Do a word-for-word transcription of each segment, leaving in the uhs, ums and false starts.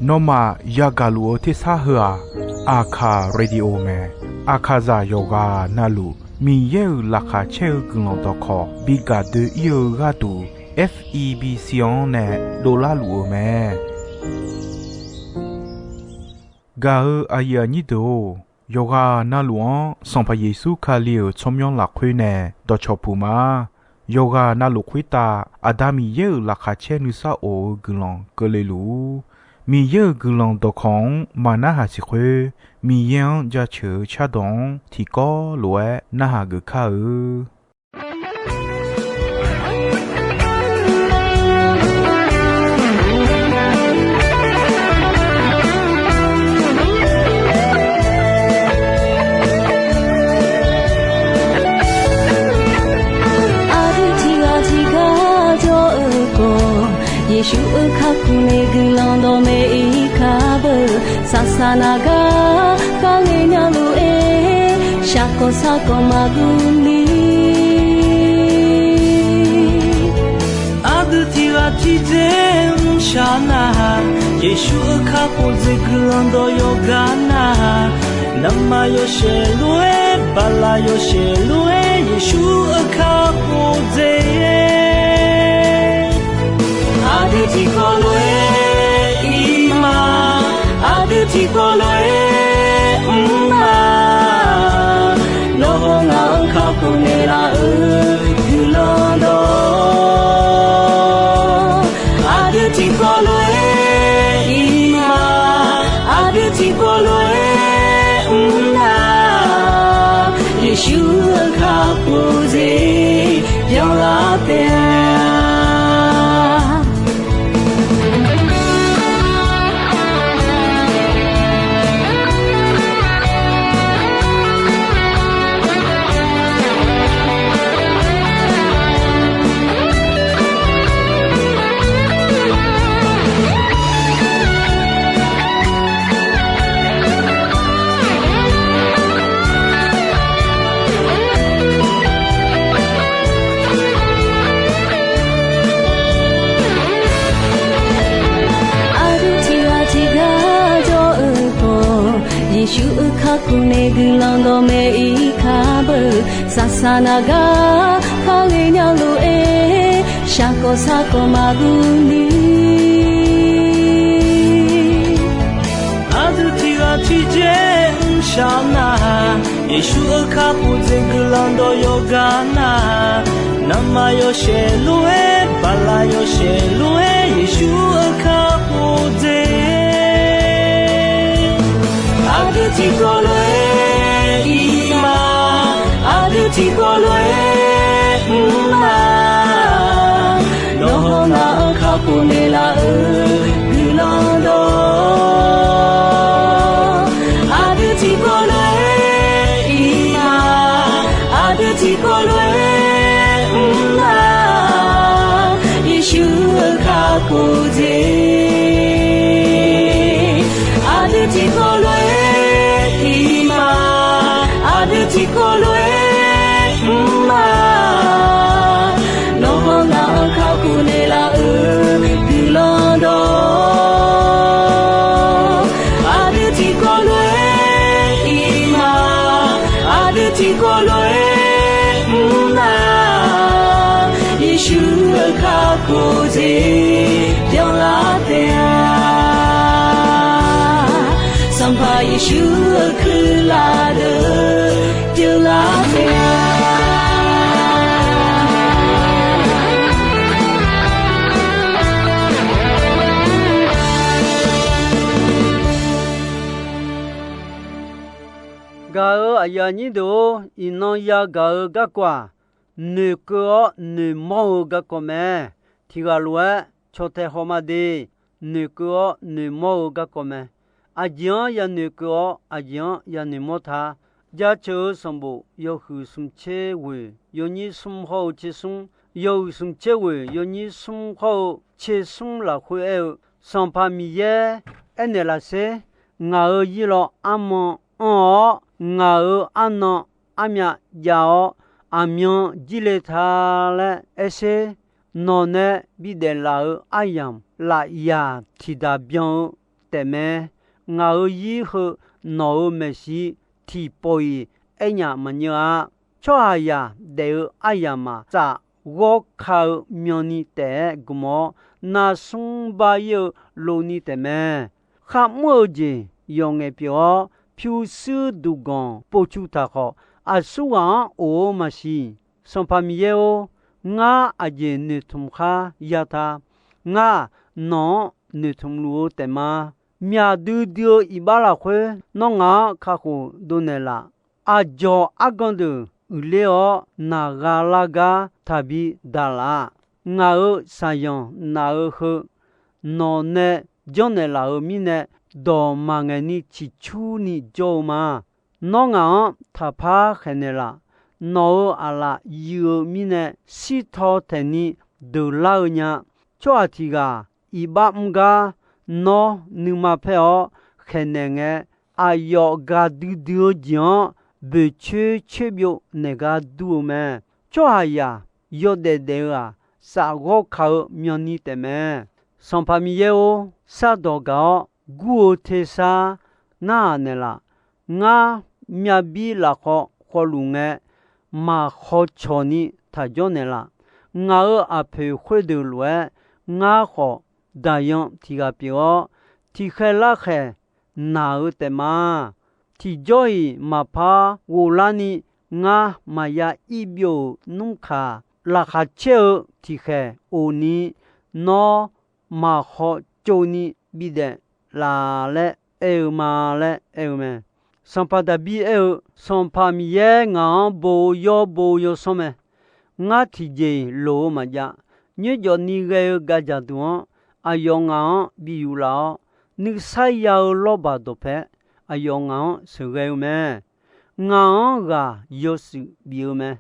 Nawmaf yagaq luf-eu tersar heu-aq, Aqkaq Radio mae. Aqkaqzaq yawqghaq navluf Miqyaer-euq laqkhaq caer-eu guiqlanq dawqkawq bi gaq doe-ir-eu gharduq, F E B C-anr nae dovlar luf-eu mae. Gaq-eu aqyuif aqnyir deuq-or, yawqghaq navluf-anr Sanqpaq Yeqsur Kali-euq tsawrmyanr lafkhoer nae dawqcawq puq ma. Yawqghaq navluf khoertav Aqda Miqyaer-euq laqkhaq caer nuisar of-eu guiqlanq keuvle luf-ur. Miqyaer-euq guiqlanq dawqkawq-anr maqnarhaq siq khoer, Miqyaer-anr jaceuq-eu cardawq-anr tiqkawv lof-aer narhaq geuf kar-eu. Aqdui tiqghaq tiqgar jawr-eu khawf, Yeqsur-euq kakhof nae guiqlanq dawqmaeq-ir kar beu. Saqsaq naq gar kharle nya lof-aer, shaqkawq sarkawq maqguv ni. Aqdui tiqghaq tiqdzer mrshaq nar-aq, Yeqsur-euq kakhof dzaeq guiqlanq dawq yawqgar nar-aq, navmaqyawshaef lof-aer, baqlaqyawshaef lof-aer, Yeqsur-euq kakhof dzaeq. Aqdui tiqkawv lof-aer ir ma, aqdui tiqkawv lof-aer mr ma. Nawr hawr ngaq-anr kakhof naeqlaf-euq guiqlanq dawq. Aqdui tiqkawv lof-aer ir ma, aqdui tiqkawv lof-aer mr na. Yeqsur-euq kakhof dzaeq byanlar taef-a. Aqdui tiqghaq tiqgar jawr-eu khawf, Yeqsur-euq kakhof nae guiqlanq dawqmaeq-ir kar beu. Saqsaq naq gar kharle nya lof-aer, shaqkawq sarkawq maqguv ni. Aqdui tiqghaq tiqdzer mrshaq nar-aq, Yeqsur-euq kakhof dzaeq guiqlanq dawq yawqgar nar-aq, navmaqyawshaef lof-aer, baqlaqyawshaef lof-aer, Yeqsur-euq kakhof dzaeq. Aqdui tiqkawv lof-aer ir ma, aqdui tiqkawv lof-aer mr ma. Nawr hawr ngaq-anr kakhof naeqlaf-euq guiqlanq dawq. Aqdui tiqkawv lof-aer ir ma, aqdui tiqkawv lof-aer mr ma. Yeqsur-euq kakhof dzaeq. Aqdui tiqkawv lof-aer ir ma, aqdui tiqkawv lof-aer mr ma. Nawr hawr ngaq-anr kakhof naeqlaf-euq guiqlanq dawq. Aqdui tiqkawv lof-aer ir ma, aqdui tiqkawv lof-aer mr ma. Yeqsur-euq kakhof dzaeq byanlar taef-a. Sanqpaq Yeqsur-euq kuirlaf deuq byanlar taef-a. Gaq-euq aqyuif aqnyir deuq-or, iqnan yagaq-eu garkawv-aq, noeqkeuv-awr noeqmawr-eu garkawv mae. Tiq ghaq lof-aer caw tae haw ma de. Noeqkeuv-awr noeqmawr-eu garkawv mae. Aqjeq-anr yanoeqkeuv-awr, aqjeq-anr yanoeqmawr ta. Jaceuq-eu sanqbof yawhuiq smq tser ghoeq yawnyir smr hawr-eu tser smr, yawhuiq smq tser ghoeq yawnyir smr hawr-eu tser smr lafkhoer aer-eu, Sanqpaq Miqyaer aernaeq lafser, ngaq-euq yir law arman anr-awr, ngaq-euq arnan armyav jav-awr, aqmyan jirle ta laer aerser, Nawq nae bidaef laf-euq aryamq lafyaq tiqdaq byan-eu taefmae. Ngaq-euq yir heu nawq-euq maeqshi tiqpawf-iq aernyaf maqnyeur-a. Tsawrhaqzaq daef-eu aryamq-aq, saf ghawr ka-eu myanni taef-aer gmq-awr, narsmr bar ir-eu lov ni taefmae. Kharmr-eu jeq yawqngaef pyeuf-awr, pyurshuir duqganq povcu taq khawf, aqsurghaq-anr of-eu maqsiq. Sanqpaq Miqyaer-or, ngar aqjeq noeqtmq khar ya ta. Ngar nawq-anr noeqtmq luf-eu taef ma. Myaq duidui-eu iqbax lafkhoer nawr ngaq-anr kakhof dovnaeq laf. Aqdzawq argan deuq uiqler-awr naq gha lar gar taqbi daq laf-a. Ngaq-euq shaqzanq naq-eu heu nawq nae janrnaeq laf-euq mirnae, dawq maqngaeq ni ciqcurni jawr-eu ma. Nawr ngaq-anr taqpar khaeqnaeq laf. Nawq-euq aqlaf yuif-eu mirnae, shirtaw taeqni deuqlar-eu nya. Tsawrhaq tiq ghaq iqbax mr gar nawr nuima paer-awr khaeqnaeq ngae, aqyawf gaqdui dui-eu jeq-anr boeqcoer coer byov naeq gar dur-eu mae. Tsawrhaqzaq yawdaef daef-eu-aq, saf ghawr ka-eu myanni taefmae. Sanqpaq Miqyaer-or, shardawq gaq-awr gur-eu tersar narhaq naeqlaf. Ngar myavbir lafkhawv khawvluf ngae, maq khawcawq ni taq jawr naeqlaf. Ngaq-euq aqpoeq khoerdeuq lof-aer ngar khawf daqyan tiq ghaq pyeuf-awr, tiqkhaeq larkhaeq naq-eu taef ma. Tiqjawr-iq maqpar ghoflar ni, ngar maqya ir byov-euq nmr kaq, laqkhaq caer-eu tiqkhaeq of ni, nawr maq khawcov ni bidaef laf laer aer-eu ma laer aer-eu mae. Sanqpaq Daqbir aer-eu, Sanqpaq Miqyaer ngaq-anr bo-eu yawr bo-eu yawsanr mae. Ngar tiqjeq-iq loq-eu maqjav. Nyoerjawf ni ghae-eu gaqdzaq duq-anr aqyawf ngaq-anr bi yuflaf-awr, nuisar ya-eu lawrbaq dawqpae aqyawf ngaq-anr sheuqghae-eu mae. Ngaq-anr ghaq yawshuif bif-eu mae.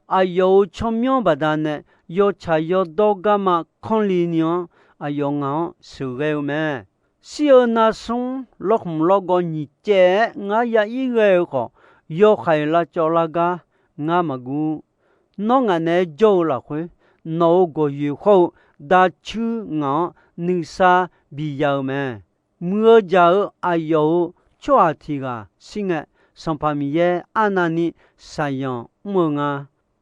Aqyawf-euq tsawrmyanr baqdanae yawtsaq yawdawr garma kanr li ni-anr aqyawf ngaq-anr sheuqghae-eu mae. Shir-eu narsmr lawrkhmq lawrgawv nyiq caev-aer ngar ya ir ghae-eu khawf, yawhaiq lavcawv lar gar ngar maqguv. Nawr ngaq naeq-aer jawr-eu lafkhoer, nawq-euq gawqyoeq hawr-eu dacuir ngaq-anr nuisar biya-eu mae. Muiq-eu jaq-eu aqyawf-euq tsawrhaq tiq ghaq shir ngae, Sanqpaq Miqyaer arnavni shaqzanq mr-eu nga.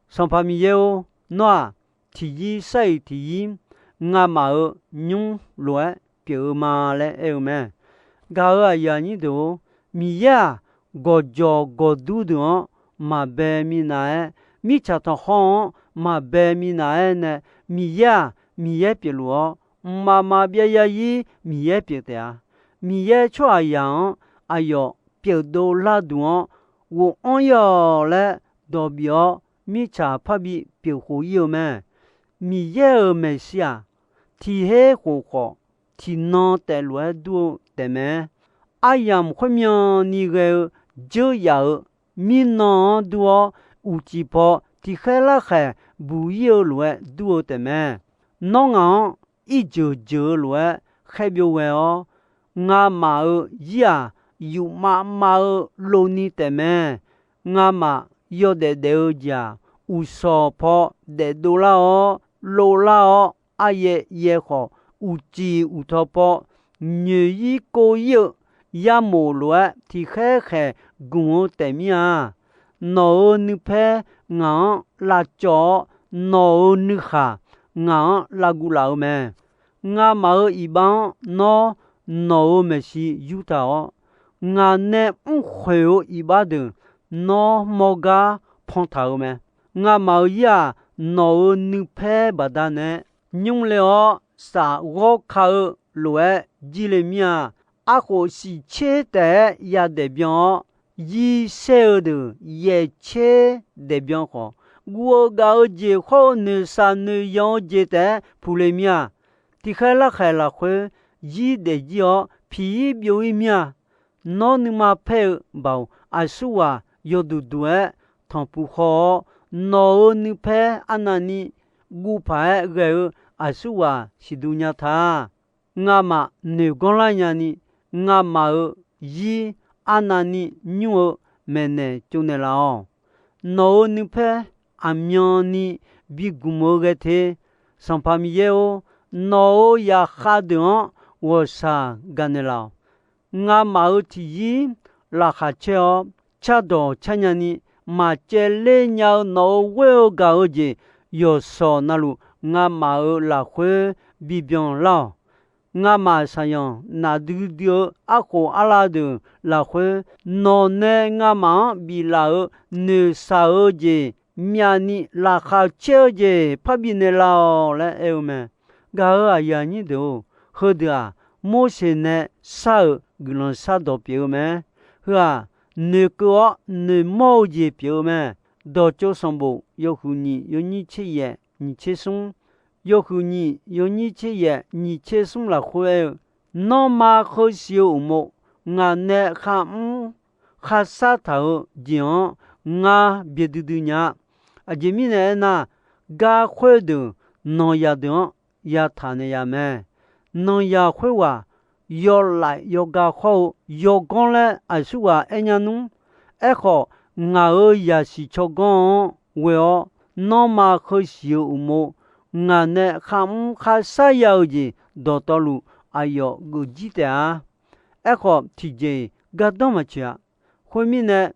Sanqpaq Miqyaer-or, nawr-aq, tiqyir sar-iq tiqyir ngamaf-euq nymr lof-aer pyeuf-eu ma laer aer-eu mae. Gaq-euq aqyuif aqnyir deuq-or, Miqyaer-aq, gawqjawq gawqdur deuq-anr maqbae minav-aer, mirtsaq tanqkhawr-anr maqbae minav-aer nae, Miqyaer-aq, Miqyaer pyeufluf-awr, mqmaq maqbyav zarzir Miqyaer pyeuf taef-a. Miqyaer tsawrhaqzaq-anr aqyawf pyeufdov larduq-anr ghof-anr ir-awq laer dawq bif-awr, mirtsaq parbi pyeuf khof ir-eu mae. Miqyaer-euq maeqshi-aq, tiq her khof khawf, tiqnan taef lof-aer dur-eu taefmae. Aryamq khoermyan ni ghae-eu dzeur yaf-euq mirnan-anr dur-awr, uqcif paw tiq khaer larkhaeq buq ir-eu lof-aer dur-eu taefmae. Nawr ngaq-anr irjeuq jeuq-eu lof-aer khaer byov ghae-awr, ngamaf-euq zir-aq, yufmav mav-eu lov ni taefmae. Ngamaf yawdaef daef-eu jeq-aq, uqshawq paw daefdov lar-awr, lov lar-awr, aryaev yaev khawf, uqcif uqtaw paw nyoeq-ir kov-ir-eu yamof lof-aer tiq khaer khaeq gmq-eu taef mir-a. Nawq-euq nuipaer ngaq-anr lavcawv-awr, nawq-euq nuikhaq ngaq-anr lavguv laf-eu mae. Ngamaf-euq iqbax-anr nawr nawq-euq maeqshi yurtaq-awr, ngaq nae mrkhoeq-eu iqbax deuq nawr mawr gar pantaq-eu mae. Ngamaf-euq zir-aq, nawq-euq nuipaer baqdanae nymr le-awr, saf ghawr ka-eu lof-aer jir le mir-a. Arkhof siqtser taef-aer yadaef byan-awr, yir saer-eu deuq yaeq tser daef byan khawf, guv-eu gaf-eu jeq hawr-eu noeqshaq noeqyan-eu jeq taef-aer puq le mir-a. Tiq khaer larkhaeq lafkhoer zir daefzir-awr piq-ir byov-ir mir-a. Nawr nuima paer-eu baoq aqsurghaq yawduq duq-aer tanqpuq haw-awr, nawq-euq nuipaer arnavni guv paq-aer ghae-eu aqsurghaq siqduq nya ta. Ngamaf noeq ganr lar nyani, ngamaf-euq zir arnavni nymr-eu maeqnaeq tsovnaeq laf-awq. Nawq-euq nuipaer aqmyanni bi gmq-eu ghae te. Sanqpaq Miqyaer-or, nawq-euq zaqkhav deuq-anr ghawqshaq gaqnaeq laf-awq. Ngamaf-euq tiqzir laqkhaq caer-awr, cardawq carnya ni maqcaevler nya-eu nawq-euq ghoer-eu gaq-eu jeq yawqshawq navluf, ngamaf-euq lafkhoer bibyan lar-awq. Ngamaf saqyanq naqdui dui-eu arkhof arlav deuq lafkhoer, nawq nae ngamaf-anr biflaf-euq noeqshaq-eu jeq myavni laqkhaq caer-eu jeq parbi naeqlaf-awq laer aer-eu mae. Gaq-euq aqyuif aqnyir deuq-or, heudeuq-aq, Morseq nae shar-euq guiqlanq shardawq pyeuf-eu mae. Heu-aq, noeqkeuv-awr noeqmawr-eu jeq pyeuf-eu mae. Dawqtsov sanqbof yawhuiq nyiq yawnyir tser yaef nyiq tser smr, yawhuiq nyiq yawnyir tser yaef nyiq tser smr lafkhoer aer-eu, Nanrma heu siq-eu uqmov, ngaq nae kharmr kharshar taq-eu jeq-anr ngar byaerdui dui nya-a. Aqjeq mirnae aernar, gar khoerdeuq nanqzaq deuq-anr yataq naeq yaf mae. Nanqzaq khoerghaq yawlaef yawga khawr-eu yawganr laer aqsurghaq aernya nmr. Aerkhawf, ngaq-euq zaqsiq tsawrganr-anr ghoe-awr, nanrma heu siq-eu uqmov, ngaq nae kharmr kharshar ya-eu jeq dawqtawvluf aqyawf geuf jir taef-a. Aerkhawf, tiqjeq-iq gardanr maqtsoeq-a. Khoermirnae,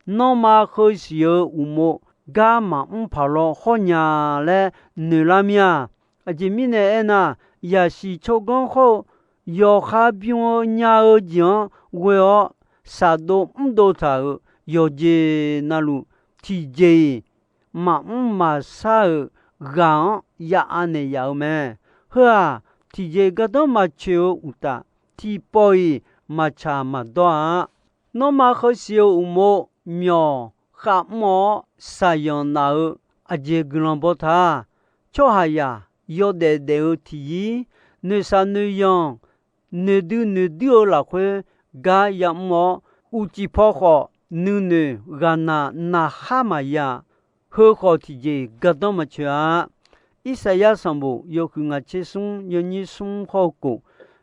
nanrma heu siq-eu uqmov gar maqmr paq law hawr nya laer noeqlar mir-a. Aqjeq mirnae aernar, zaqsiq tsawrganr khawr-eu yawqha bym-eu nya-eu jeq-anr ghoe-awr, shafdov mrdov taq-euq yawqjeq navluf, tiqjeq-iq maqmr maqshar-euq ghaq-anr ya anaeq yaf-eu mae. Heu-aq, tiqjeq gardanr maqtsoeq-eu uqtaf, tiqpawf-iq maqtsaq maqdawr-a. Nanrma heu siq-eu uqmov myawq khavmr-awr shaqzanq naf-eu aqjeq guiqlanq baw ta. Tsawrhaqzaq yawdaef daef-eu tiqzir, noeqshaq noeqzanq, noeqdui noeqdui-eu lafkhoer gar yamr-awr, uqcif paw khawf nuinoeq ghaqnaq naqkhar maqya. Heu khawf tiqjeq gardanr maqtsoeq-a. Irsaqyar sanqbof yawhuiq ngaq tser smr yawnyir smr hawr-eu kof,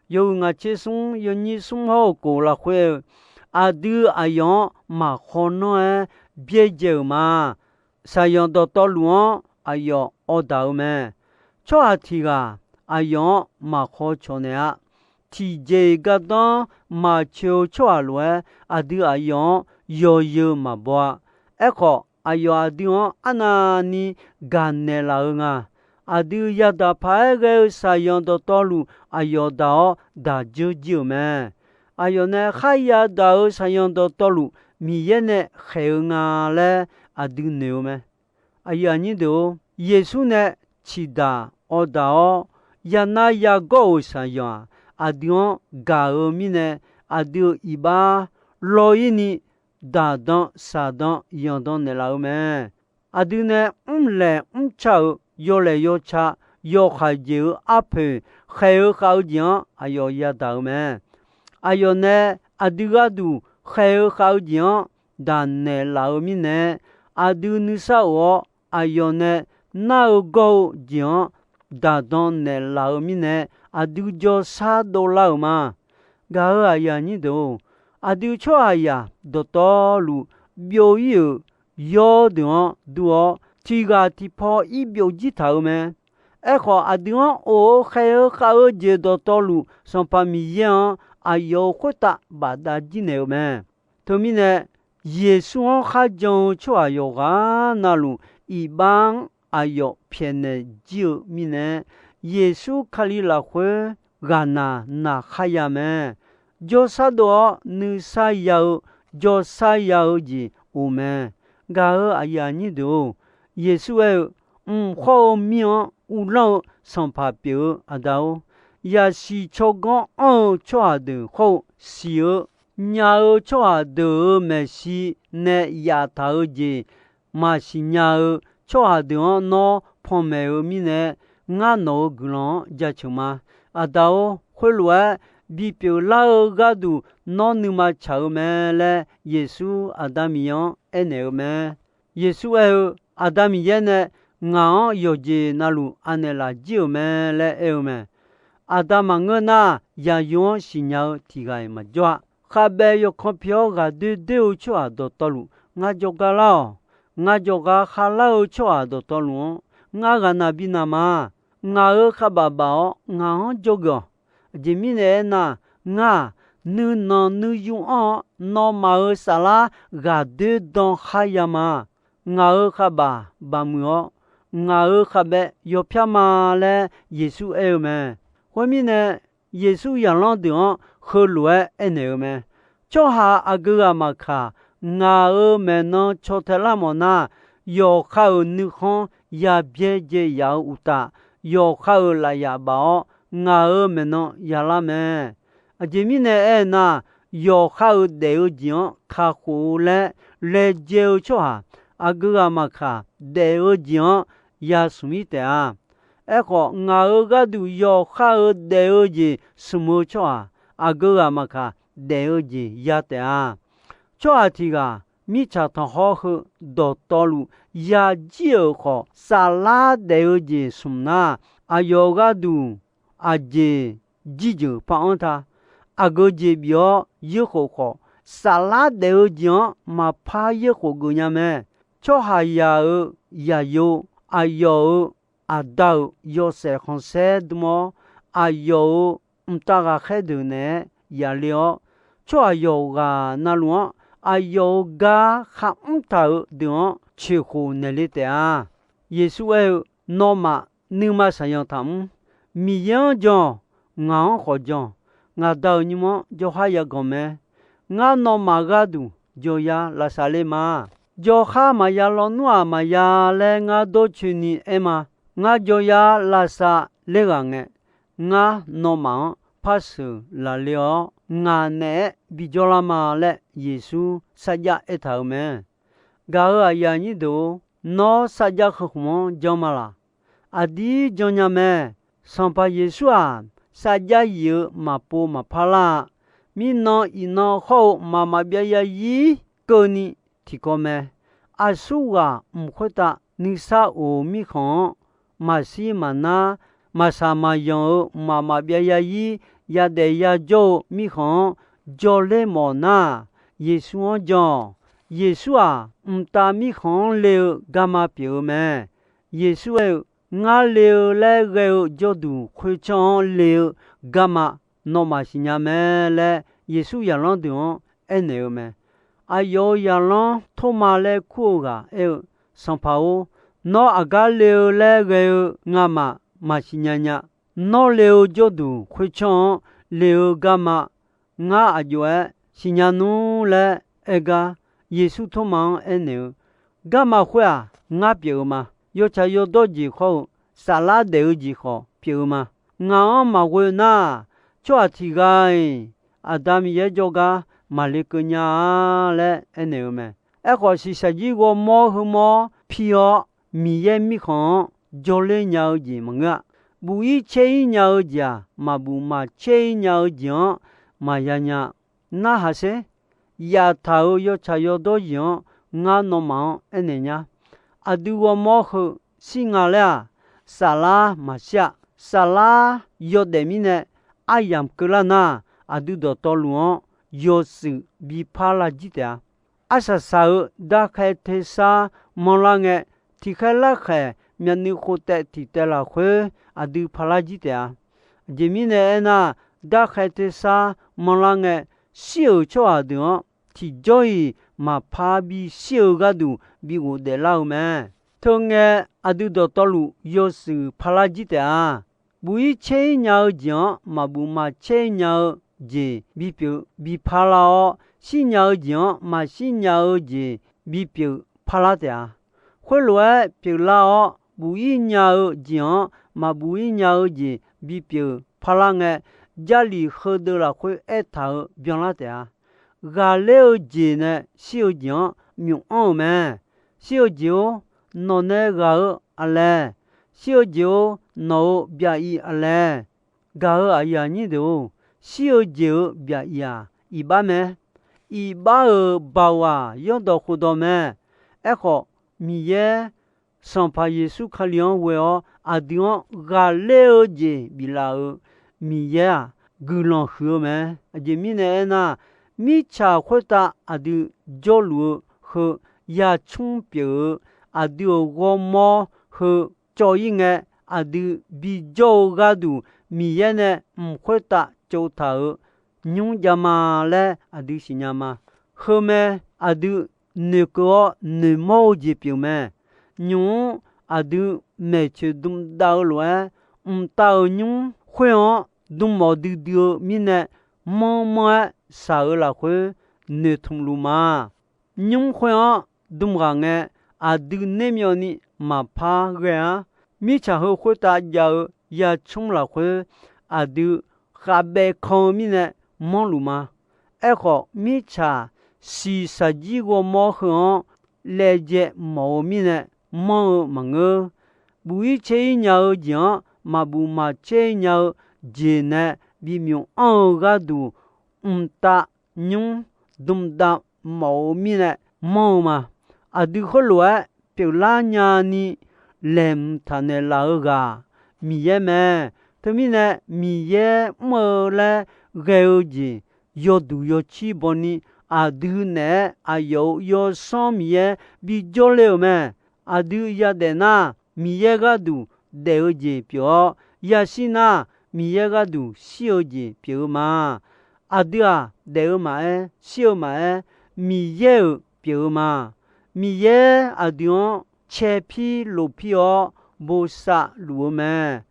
yawhuiq ngaq tser smr yawnyir smr hawr-eu kof lafkhoer-eu, aqdui aqyawf-anr maqkhawr nanr-aer byaerdzae-euq ma. Shaqzanq dawqtawvluf-anr aqyawf awrdaq-eu mae. Tsawrhaq tiq ghaq aqyawf-anr maqkhawr cawq naeq-a. Tiqjeq-iq gardanr maqtsoeq-eu tsawrhaq lof-aer, aqdui aqyawf-anr yawzeu maqbaw-a. Aerkhawf, aqyawf aqdui-anr arnavni gaqnaeq laf-eu nga. Aqdui yadaq paq-aer ghae-eu shaqzanq dawqtawvluf aqyawf daq-awr daq dzeur jir-euq mae. Aqyawf nae kharya daq-euq shaqzanq dawqtawvluf Miqyaer nae khaeq-eu nga laer aqdui noeq-eu mae. Aqyuif aqnyir deuq-or, Yeqsur nae ciqdaq awrdaq-awr, yanar yagawr-euq shaqzanq-aq, aqdui-anr gaq-eu mirnae, aqdui-euq iqbax law-ir ni, daqdan shaqdan yanqdan naeqlaf-eu mae. Aqdui nae mrlaeq mrca-euq yawlaeq yawca, yawkhaeq jeq-euq arpoeq khaeq-eu khav-eu jeq-anr aqyawf yadaq-eu mae. Aqyawf nae aqdui gharduq khaeq-eu khav-eu jeq-anr daq naeqlaf-eu mirnae, aqdui nuisar of-awr aqyawf nae nar-eu gawr-eu jeq-anr daqdan naeqlaf-eu mirnae, aqdui jawrshar dovlar-euq ma. Gaq-euq aqyuif aqnyir deuq-or, aqdui tsawrhaqzaq dawqtawvluf byov-ir-euq yawr deuq-anr dur-awr, tiq ghaq tiq paw ir byovjir taq-euq mae. Aerkhawf, aqdui-anr of-eu khaeq-eu khav-eu jeq dawqtawvluf, Sanqpaq Miqyaer-anr aqyawf-euq khoertav bafdav jir naeq-eu mae. Teumirnae, Yeqsur-anr kharjan-eu tsawrhaq yawqghaq navluf, iqbax-anr aqyawf pyaeqnaeq jir-eu mirnae, Yeqsur Kali lafkhoer ghaqnaq naq kharya mae. Jawrshar dov-awr nuisar ya-eu, jawrshar ya-eu jeq of mae. Gaq-euq aqyuif aqnyir deuq-or, Yeqsur aer-eu, Mq khawr-eu mir-anr uvlanr-eu Sanqpaq pyeuf-eu Aqda-or, yaqsiq tsawrganr anr-eu tsawrhaq deuq khawr-eu siq-eu nya-eu tsawrhaq deuq-euq maeqshi nae yaftaq-eu jeq maqsiq nya-eu tsawrhaq deuq-anr nawr panmaeq-eu mirnae, ngar nawq-euq guiqlanq-anr jaceuq ma. Aqda-or, khoerlof-aer bipyeuf lar-eu gharduq nawr nuima tsaq-eu mae laer, Yeqsur Aqda Miqyaer-anr aernaeq-eu mae. Yeqsur aer-eu, Aqda Miqyaer nae ngaq-anr yawqjeq navluf anaeq laf jir-euq mae laer aer-eu mae. Aqda maqngeur nar, yaqyo-anr siqnya-eu tiq ghaq-iq maqjawr-a. Khavbaev yawkan pi-awr ghaqdoer doer-eu tsawrhaq dawqtawvluf ngar jawrgar lar-awq. Ngar jawrgar khavlar-eu tsawrhaq dawqtawvluf-anr ngar ghaqnaq bi naq ma. Ngaq-euq khavbaf baf-awr ngaq-anr jawrgeuf-awq. Aqjeq mirnae aernar, ngar-aq, nuinanq nuiyu anr-awr nawmaf-euq saflar ghaqdoer dan khar ya ma. Ngaq-euq khavbaf baf muiq-awr, ngaq-euq khavbaev yawpyar ma laer Yeqsur aer-eu mae. Khoermirnae, Yeqsur zaqlanr deuq-anr heulof-aer aernaeq-eu mae. Tsawrhaq aqgeu ghaq maqkaq, ngaq-euq maeqnan caw tae lar mawf nar, yawqha-euq nuikhanr ya byaerdzae yaf-eu uqtaf, yawqha-euq lafyaf baf-awr ngaq-euq maeqnan yalar mae. Aqjeq mirnae aernar, yawqha-euq daef-eu jeq-anr kakhof-eu laer laejae-eu tsawrhaq, aqgeu ghaq maqkaq, daef-eu jeq-anr ya smq-ir taef-a. Aerkhawf, ngaq-euq gharduq yawqha-euq daef-eu jeq smq-eu tsawrhaq, aqgeu ghaq maqkaq, daef-eu jeq ya taef-a. Tsawrhaq tiq ghaq mirtsaq tanqkhawr heu dawqtawvluf ya jir-euq khawf, saflar daef-eu jeq smq nar, aqyawf gharduq aqjeq jirjeuq par-anr ta. Aqgeu jeq bif-awr yoerkhof khawf, saflar daef-eu jeq-anr maqpar yoerkhof geuf nya mae. Tsawrhaqzaq-euq zaqyo, aqyawf-euq aqda-euq yawshaef khanqsaer dm-awr, aqyawf-euq mqtav ghaqkhaer deuq naeq-aer yaf le-awr, tsawrhaq yawqghaq na luf-anr aqyawf-euq gar kharmr taq-euq deuq-anr coeqkhof naeq le taef-a. Yeqsur aer-eu, Nawmaf nuima saqyanq taqmr. Miqyaer-anr jan-awq. Ngaq-anr khawf jan-awq. Ngaq Da-euq nymr-anr jawrhar yaganq mae. Ngar nawmaf gharduq jawryar lavsav ler ma. Jawrhar maqya lawnmr-aq maqya laer ngar dawrcoeni aer ma. Ngar jawryar lavsav ler ghaq ngae, ngar nawmaf-anr par sheuq laf le-awr, ngaq naeq-aer bijawr lar ma laer Yeqsur sarjax aertaq-euq mae. Gaq-euq aqyuif aqnyir deuq-or, nawr sarjax heu khmq-anr janr ma laq? Aqdir janr nya mae. Sanqpaq Yeqsur-aq, sarjax yif-eu maqpov maqpar lar-a. Mirnan iqnan hawr-eu mqmaq maqbyav yarzir keuvni tiqkawv mae. Aqsurghaq mq khoertav nuisar of-eu mirkhanq-anr, maqshir maqnar, maqsaq maqyanq-eu mqmaq maqbyav yarzir yadaef yajawr-eu mirkhanq-anr jawrler mawf nar, Yeqsur-anr jan-awq. Yeqsur-aq, mqtav mirkhanq-anr le-eu garma pyeuf-eu mae. Yeqsur aer-eu, Ngar le-eu laer ghae-eu jawrduq khoertsanr-anr le-eu garma nawmaf siqnya mae laer, Yeqsur zaqlanr deuq-anr aernaeq-eu mae. Aqyawf-euq zaqlanr Tormav laer kur-eu ghaq aer-eu, Sanqpaq-or, nawr aqgar le-eu laer ghae-eu ngamaf maqsiq nya nya. Nawr le-eu jawrduq khoertsanr-anr le-eu garma ngar aqjox-aer siqnya nmr laer aer gar, Yeqsur Tormav-anr aernaeq-eu, Garma khoer-aq, ngar pyeuf-eu ma. Yawtsaq yawdawr jeq khawr-eu saflar daef-eu jeq khawf pyeuf-eu ma. Ngaq-anr maqghoe nar, tsawrhaq tiq ghaq-iq Aqda Miqyaer jawrgar maqle keuv nya-a laer aernaeq-eu mae. Aerkhawf, shiqshaq jir ghawrmawr heumawr pi-awr, Miqyaer mirkhanq-anr jawrler nya-eu jeq maqngeur-a. Buf-ir caer-ir nya-eu jeq-aq, maqbuf maqcaer-ir nya-eu jeq-anr maqya nya. Narhaq sher. Yaftaq-euq yawtsaq yawdawr jeq-anr ngar nawmaf-anr aernaeq nya. Aqdui ghawrmawr heu shir nga laer-aq, saflar maqshir-a. Saflar yawdaef mirnae aryamq keuvlar nar, aqdui dawqtawvluf-anr yawshuif bi parlar jir taef-a. Arsaq saq-euq darkhae tersar manrlar ngae, tiqkhaer larkhaeq myavnuiv khof taev tiq taev lafkhoer aqdui parlar jir taef-a. Aqjeq mirnae aernar, darkhae tersar manrlar ngae, shir-euq tsawrhaq deuq-anr tiqjawr-iq maqpar bishir-eu gharduq bi ghofdaef lar-eu mae. Teungae aqdui dawqtawvluf yawshuif parlar jir taef-a. Buf-ir caer-ir nya-eu jeq-anr maqbuf maqcaer-ir nya-eu jeq bipyeuf bi parlar-awr, shirnya-eu jeq-anr maqshir nya-eu jeq bipyeuf parlar taef-a. Khoerlof-aer pyeuflar-awr, buf-ir nya-eu jeq-anr maqbuf-ir nya-eu jeq bipyeuf parlar ngae, Jarlif heudeuv lafkhoer aertaq-euq byanlar taef-a. Ghaqler-eu jeq nae shir-eu jeq-anr myof anr-eu mae. Shir-eu jeq-or, nawq nae ghaq-eu aqlae. Shir-eu jeq-or, nawq-euq byaq-iq aqlae. Gaq-euq aqyuif aqnyir deuq-or, shir-eu jeq-euq byaq-iq-aq, iqbax mae. Iqbax-euq baoq-aq, yanrdawq khofdawq mae. Aerkhawf, Miqyaer Sanqpaq Yeqsur Kali-anr ghoe-awr aqdui-anr ghaqler-eu jeq biflaf-euq Miqyaer-aq, guiqlanq huiq-eu mae. Aqjeq mirnae aernar, mirtsaq khoertav aqdui jawrluf-eu heu yacmr pyeuf-eu, aqdui-euq ghawrmawr heu cawv-ir ngae, aqdui bijawr-eu gharduq Miqyaer nae mq khoertav tsovtaq-euq nymr jav ma laer aqdui siqnya ma. Heu mae, aqdui noeqkeuv-awr noeqmawr-eu jeq pyeuf mae. Nymq-mr aqdui maeqtsoeq dmdav-eu lof-aer, mqtav-euq nymr khoer-anr dm mawf duidui-eu mirnae, manr manr-aer shaq-euq lafkhoer noeqtmq luf ma. Nymr khoer-anr dm ghaq ngae, aqdui nermyawvni maqpar ghae-ar. Mirtsaq heu khoertav jav-eu yacmr lafkhoer, aqdui khavbaev kan-eu mirnae manrluf ma. Aerkhawf, mirtsaq shiqshaq jir ghawrmawr heu-anr laejae mawf-eu mirnae manr-eu maqngeur. Buf-ir caer-ir nya-eu jeq-anr maqbuf maqcaer-ir nya-eu jeq nae bimyuf anr-eu gharduq, mqtav nymr dmdav mawf-eu mirnae manr-eu ma. Aqdui khoerlof-aer pyeuflar nyani laeqhmq taq naeqlaf-eu ghaq Miqyaer mae. Teumirnae, Miqyaer mr-eu laer ghae-eu jeq yawduq yawcir bawni, aqdui naeq-aer aqyawf-euq Yawsanr Miqyaer bijawr le-euq mae. Aqdui yadaef nar, Miqyaer gharduq daef-eu jeq pyeuf-awr, yashir nar, Miqyaer gharduq shir-eu jeq pyeuf-eu ma. Aqdui-aq, daef-eu maqaer, shir-eu maqaer, Miqyaer-euq pyeuf-eu ma. Miqyaer aqdui-anr caepir lofpir-awr bosav luf-eu mae.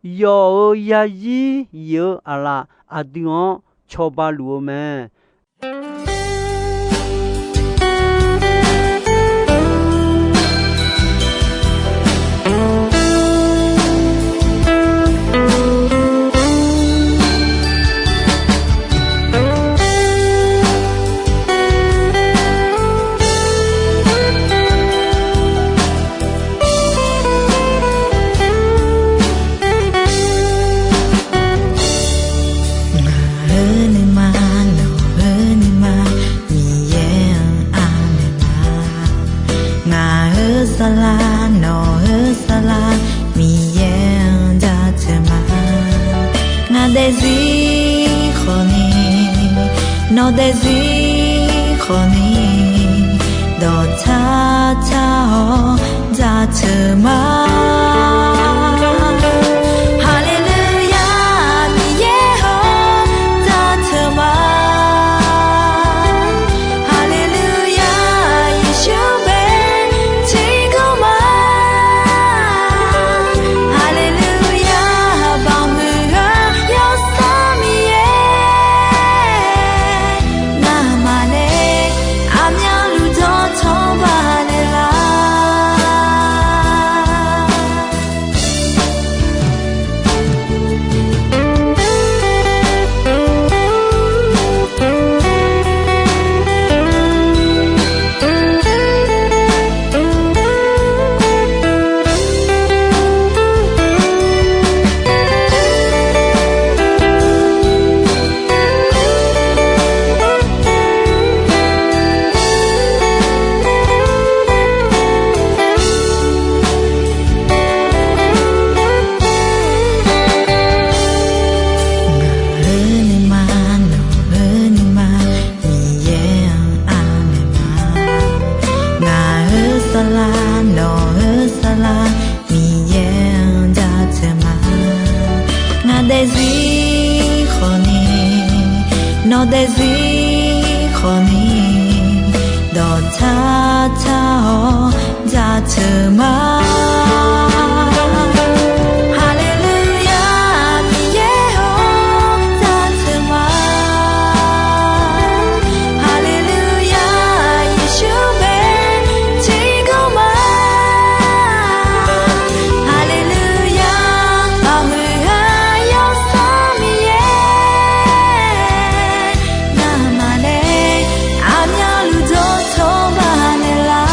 Yawf-euq yazir yif-eu aqlaf aqdui-anr cawba luf-eu mae. Ngaq-euq nuima, nawq-euq nuima, Miqyaer-anr anaeq ma. Ngaq-euq saflar, nawq-euq saflar, Miqyaer-anr jaceuq ma. Ngaq daefzir khawfni, nawq daefzir khawfni, dawqtsar tsar-awr jaceuq ma. Haleluya, Miqyaer-or, jaceuq ma. Haleluya, Yeqsur bae tiqkawv ma. Haleluya, baoq muiq-eu Yawsanr Miqyaer, ngamaf nae aqmyanluf dawqtawq baqnaeq lar. Ngaq-euq nuima, nawq-euq nuima, Miqyaer-anr anaeq ma. Ngaq-euq saflar, nawq-euq saflar, Miqyaer-anr jaceuq ma. Ngaq daefzir khawfni, nawq daefzir khawfni, dawqtsar tsar-awr jaceuq ma. Haleluya, Miqyaer-or, jaceuq ma. Haleluya, Yeqsur bae tiqkawv ma. Haleluya, baoq muiq-eu Yawsanr Miqyaer, ngamaf nae aqmyanluf dawqtawq baqnaeq lar.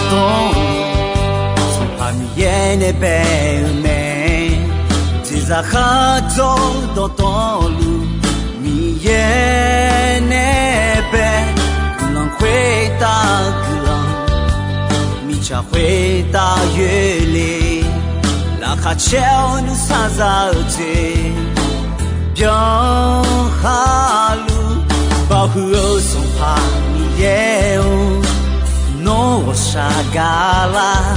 Dawqtawvluf, Sanqpaq Miqyaer nae bae-eu mae. Jeqzaq khardzawr-eu dawqtawvluf, Miqyaer nae bae. Guiqlanq khoertav guiqlanq, mirtsaq khoertav yoerle. Laqkhaqcaer-awr nuisar za-eu jeq byanlar luf, baoq huiq-eu Sanqpaq Miqyaer-or, nawr ghawqshaq gaqlar.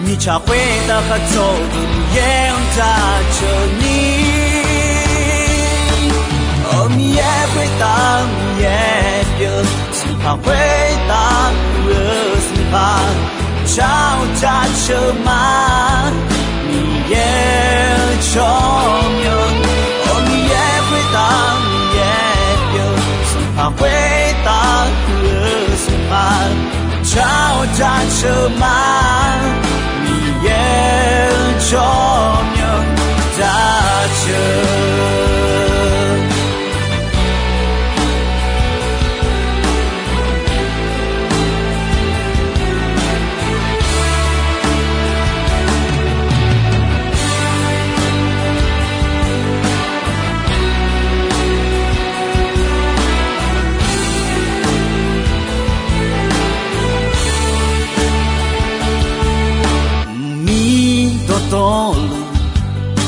Mirtsaq khoertav khardzawr-eu Miqyaer-anr jaceuq ni, Miqyaer khoertav Miqyaer pyeuf, Sanqpaq khoertav huiq-eu Sanqpaq, jar-awr jaceuq ma, Miqyaer-eu tsawrmyanr. Miqyaer khoertav Miqyaer pyeuf, Sanqpaq khoertav huiq-eu Sanqpaq, jar-awr jaceuq ma, Miqyaer-eu tsawrmyanr jaceuq. Mqmir dawqtawvluf,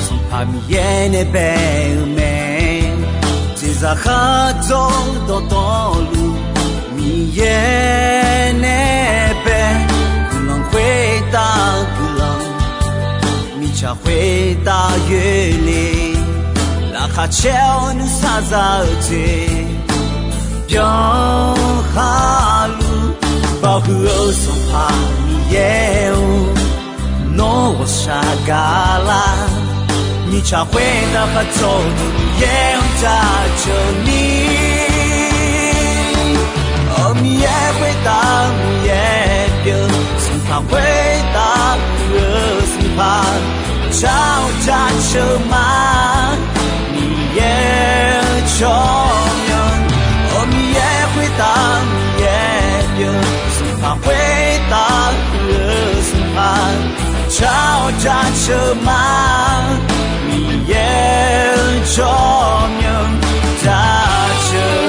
Sanqpaq Miqyaer nae bae-eu mae. Jeqzaq khardzawr-eu dawqtawvluf, Miqyaer nae bae. Guiqlanq khoertav guiqlanq, mirtsaq khoertav yoerle. Laqkhaqcaer-awr nuisar za-eu jeq byanlar luf, baoq huiq-eu Sanqpaq Miqyaer-or, nawr ghawqshaq gaqlar. Mirtsaq khoertav khardzawr-eu Miqyaer-anr jaceuq ni, Miqyaer khoertav Miqyaer pyeuf, Sanqpaq khoertav huiq-eu Sanqpaq, jar-awr jaceuq ma, Miqyaer-eu tsawrmyanr. Miqyaer khoertav Miqyaer pyeuf, Sanqpaq khoertav huiq-eu Sanqpaq, jar-awr jaceuq ma, Miqyaer-eu tsawrmyanr jaceuq.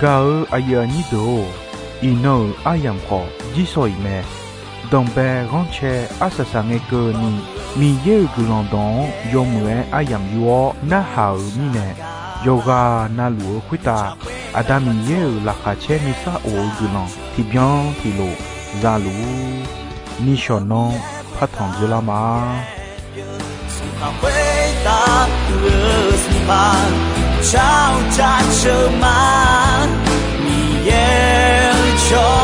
Gaq-eu aqyuif aqnyir deuq-or, iqnan-euq aryamq khawf jirsawq iq mae. Danqbae ghanrcae arsaq saq ngae keuvni, Miqyaer-euq guiqlanq dawq-anr yawmuiq-aer aryamq yur-awr narhaq-euq mirnae, yawqghaq navluf-eu khoertav Aqda Miqyaer-euq laqkhaq caer nuisar of-eu guiqlanq tiqbyan tiqlof za luf-ur. Nishawq nanr partanq dzeurlar ma. Sanqpaq khoertav huiq-eu Sanqpaq, jar-awr jaceuq ma, Miqyaer-eu tsawr